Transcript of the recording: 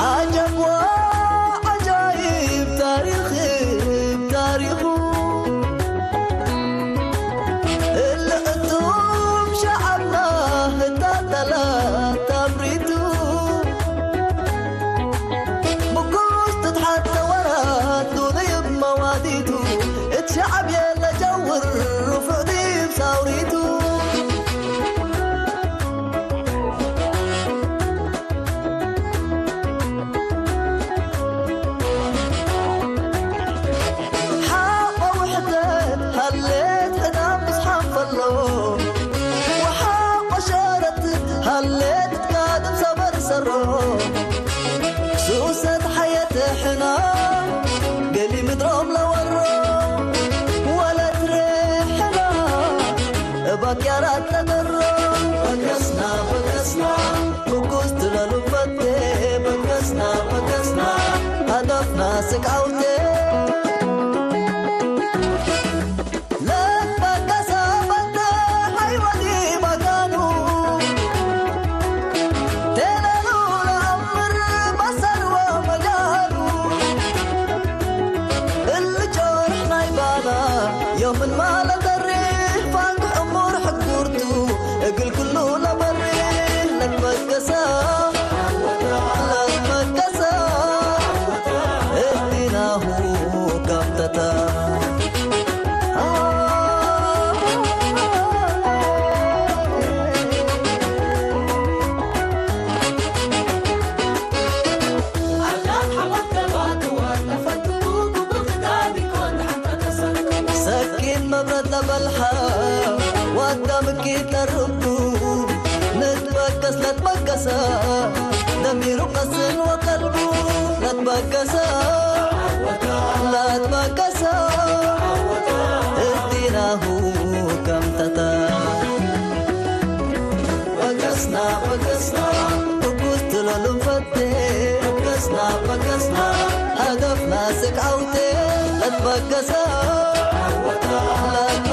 ዓጀብ ዓጃይብ ታሪኽ ታሪኹ እልእቱም ሸዓብና ህታተላ ታምሪቱ ምጉስ ትትሓት ተወራት ዱንይብ መዋዲቱ እቲ ሸዓብ የለ ጀውር ርፉዕ ዲብ ሳውሪቱ ሓቆ ውሕደት ሃሌት ዕዳም ምስሓም ፈሎ ወሓቆ ሸረት ሃሌት ትካድም ሰበር ሰሮ ሱሰት ሓየተ ሕና ገሊ ምድሮም ለወሮ ወለት ርሕና እባክያራት ለገሮ በገስና በገስና ምጉስ ትለሉ ፈቴ በገስና በገስና ሃደፍና ስቃውቴ ለበገሰ በተ ሃይወቲ መጋኑ ቴለሉ ለአምር በሰርወ መጋኑ እልጆርሕ ናይ ባና ዮምን ማለት ሪሕ ፋንክ ዕሙር ሕጉርቱ እግል ኩሉ ለበሪሕ ለትበገሰ ለትበገሰ እዲናሁ ጋምተታ ሰኪን መብረት ለበልሓ ዋዳ ምኪት ለርቡ ንትበገስ ለትበገሰ ደሚሩ ቀስን ወቀልቡ ለትበገሰ ለትበገሰ እዲናሁ ከምተተ በገስና በገስና ትኩስ ትለሉ ፈቴ በገስና በገስና ሃደፍና ስቃውቴ ለትበገሰ ለትበገሰ